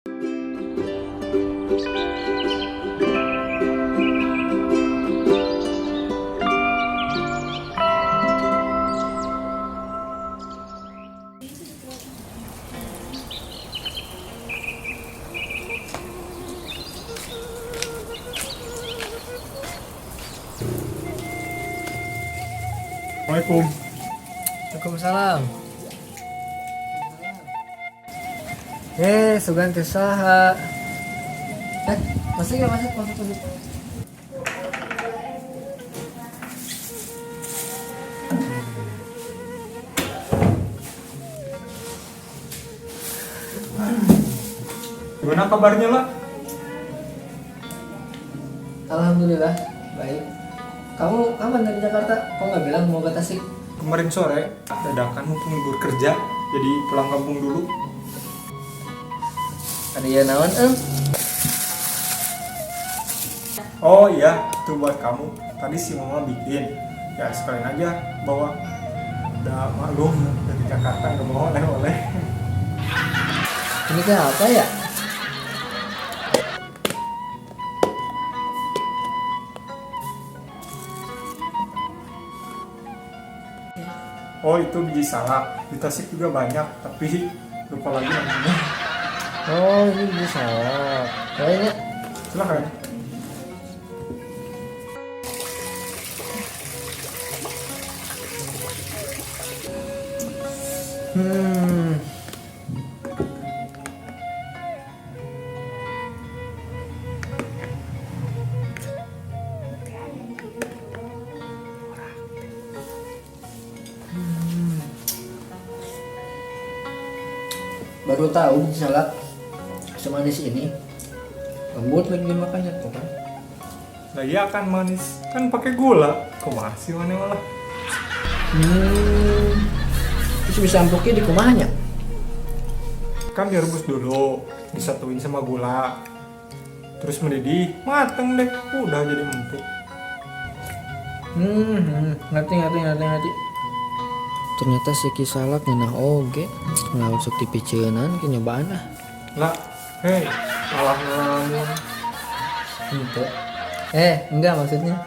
Assalamualaikum. Waalaikumsalam. Eh, sugan teh saha? Eh, masuk ya, masuk, masuk, masuk. Gimana kabarnya lah? Alhamdulillah, baik. Kamu kapan dari Jakarta? Kok nggak bilang mau ke Tasik? Kemarin sore dadakan mumpung libur kerja, jadi pulang kampung dulu. Ada ya naon, em? Oh iya, itu buat kamu. Tadi si mama bikin. Ya sekalian aja bawa. Udah maklum dari Jakarta nggak bawa oleh-oleh. Ini teh apa ya? Oh itu biji salak. Di Tasik juga banyak, tapi lupa lagi namanya. Oh, ini biji salak. Kayaknya Silahkan. Baru tahu biji salak semanis ini. Lembut lagi dimakannya tuh kan. Lah iya kan manis, kan pakai gula. Kok masih mana malah? Terus bisa empuknya di kumahanya? Kan direbus dulu, disatuin sama gula. Terus mendidih, mateng deh, udah jadi empuk. Ngerti, ngerti, ngerti, ngerti. Ternyata si Ki salak ngeunah oge. Ngelawan sok dipiceunan ke nyobaan ah. Lah, hei, malah ngelamun. Ente. Enggak maksudnya.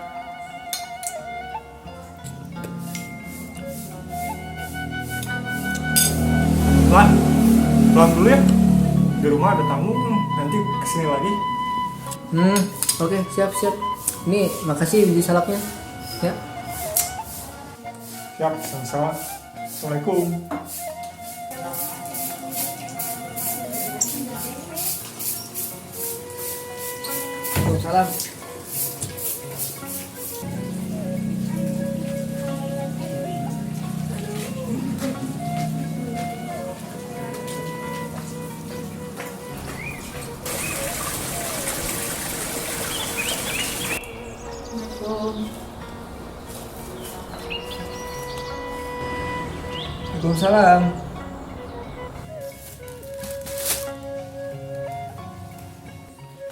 Lah, pulang dulu ya. Di rumah ada tamu, nanti kesini lagi. Oke, siap, siap. Nih, makasih biji salaknya. Ya. Siap, sama-sama. Assalamualaikum. Waalaikumsalam. Waalaikumsalam.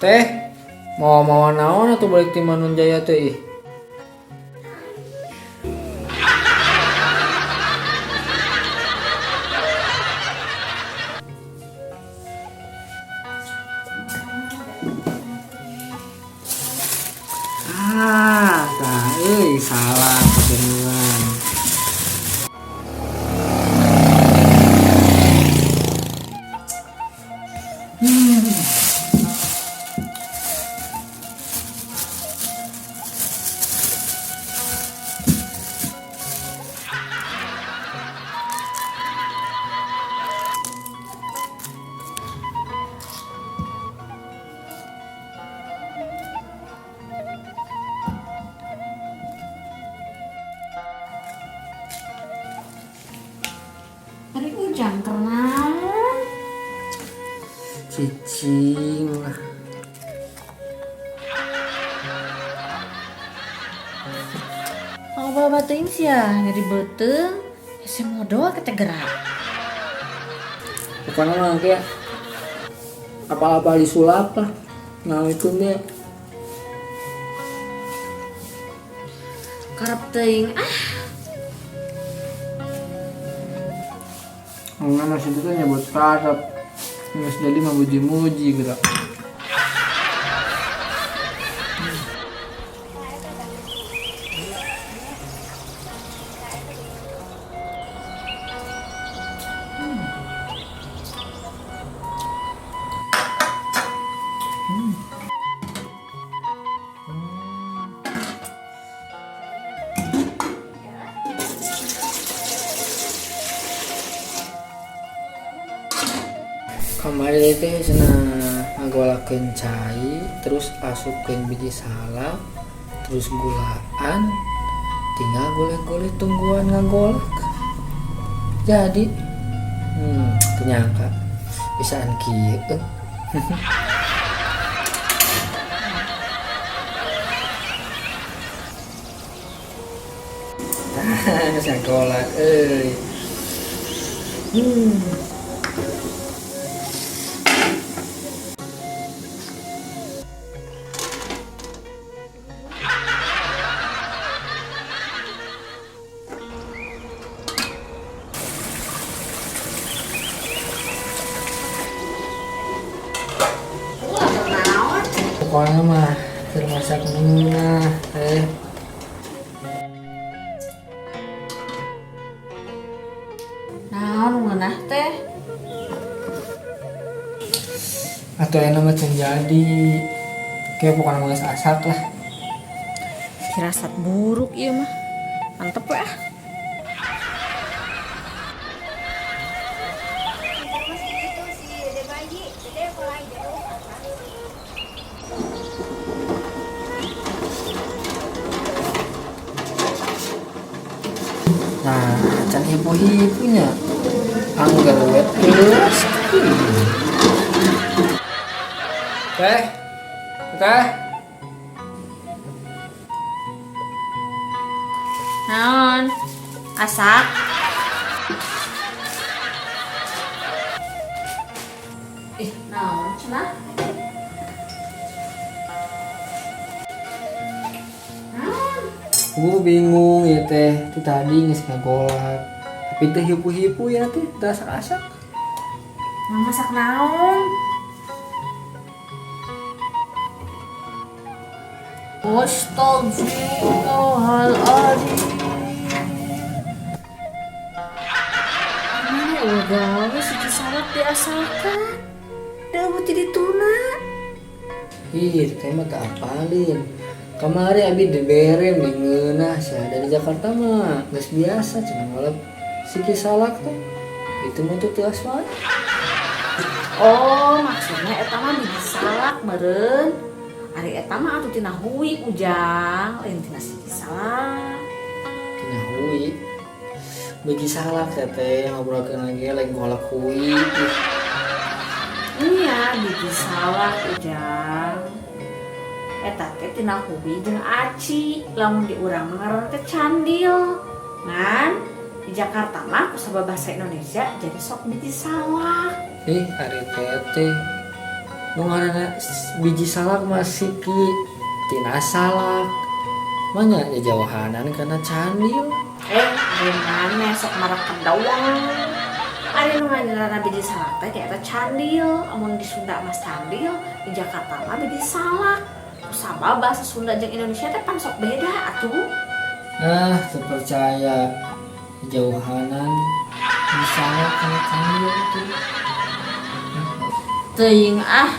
Teh, mau mawa naon atau balik ti Manunjaya teh ih? Ah, tah euy salah kebenaran. Ari ujang kenaon? Cicing lah. Mau bawa teuing sia nyeri beuteung, hese modol kita gerak. Pokoknya mah kayak apa-apa disulap lah. Nah itu deh. Karep teuing ah. Enggak, masih itu nyebut karep. Geus jadi mah muji-muji geura. Kamari teh cenah ngagolakeun cai, terus asupkeun biji salak, terus gulaan, tinggal goleh-goleh tungguan ngagolak. Jadi, teu nyangka bisaan kieu euy. Tah, geus ngagolak euy. Pokoknya mah termasak ngeunah teh. Naon ngeunah teh? Atuh enak mah can jadi. Kayak pokoknya mah geus asak lah. Firasat buruk ieu mah. Mantep we ah. Nah, can hipu-hipunya. Angger we terus. Teh. Teh. Naon? Asak. Ih, naon cenah? Naon? Bingung ya teh, itu tadi geus ngagolak. Tapi teh hipu-hipu ya teh, teu asak-asak. Masak naon? Astagfirullahaladzim. Mana ulah gawe si Cisalak diasakan? Da eueuh ti dituna. Ih, teh mah teu apalin. Kamari abi dibere meni ngeunah sia dari Jakarta mah geus biasa cenah ngolep siki salak teh. Itu mah tuh teu wae. Oh, maksudnya eta mah biji salak meureun. Ari eta mah atuh tina hui ujang, lain tina siki salak. Tina hui. Biji salak teh teh ngobrolkeun lagi lain golek hui. Iya, biji salak ujang. Eta teh tina hui jeung aci, lamun di urang mah ngaranna teh candil. Ngan di Jakarta mah kusabab bahasa Indonesia jadi sok biji salak. Ih, ari teteh. Nu ngaranna biji salak mah siki tina salak. Manya jauhanan kana candil. Ari maneh sok marak kedawang. Ari nu ngaranna biji salak teh eta candil, amun di Sunda mah candil, di Jakarta mah biji salak. Kusabab bahasa Sunda jeung Indonesia teh pan sok beda atuh. Nah, teu percaya jauhanan biji salak kana candil tuh. Teuing ah,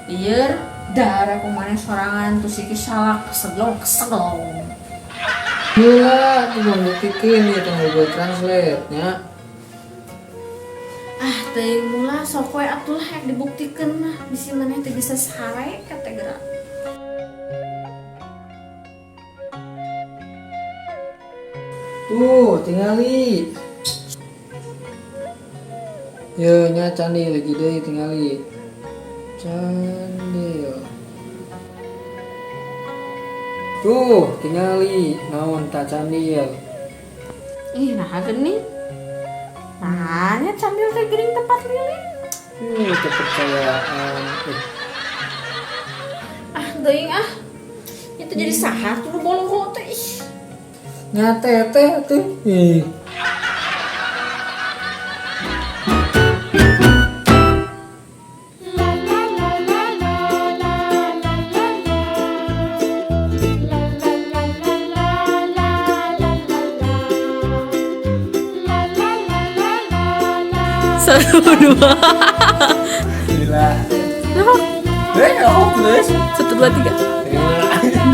lieur darah kumaneh sorangan tuh siki salak keseglong keseglong. Gila, tuh membuktikan ya, tunggu Google Translate nya. Ah, teuing mula sok we atuh lah yang dibuktikan mah bisi maneh teu bisa sare kata geura. Tuh, tingali. Ye, nya candil lagi deui tingali. Candil. Tuh, tingali naon ta candil. Ih, nah geuning. Nah, nya candil teh geuning tempat lilin. Kepercayaan. Ah, teuing ah. Itu jadi saha tuh boloho teh ih. Nya teteh tuh. Ih. Satu, dua. Gila. Kenapa? Eh, oh, guys. Satu, dua, tiga. Terima.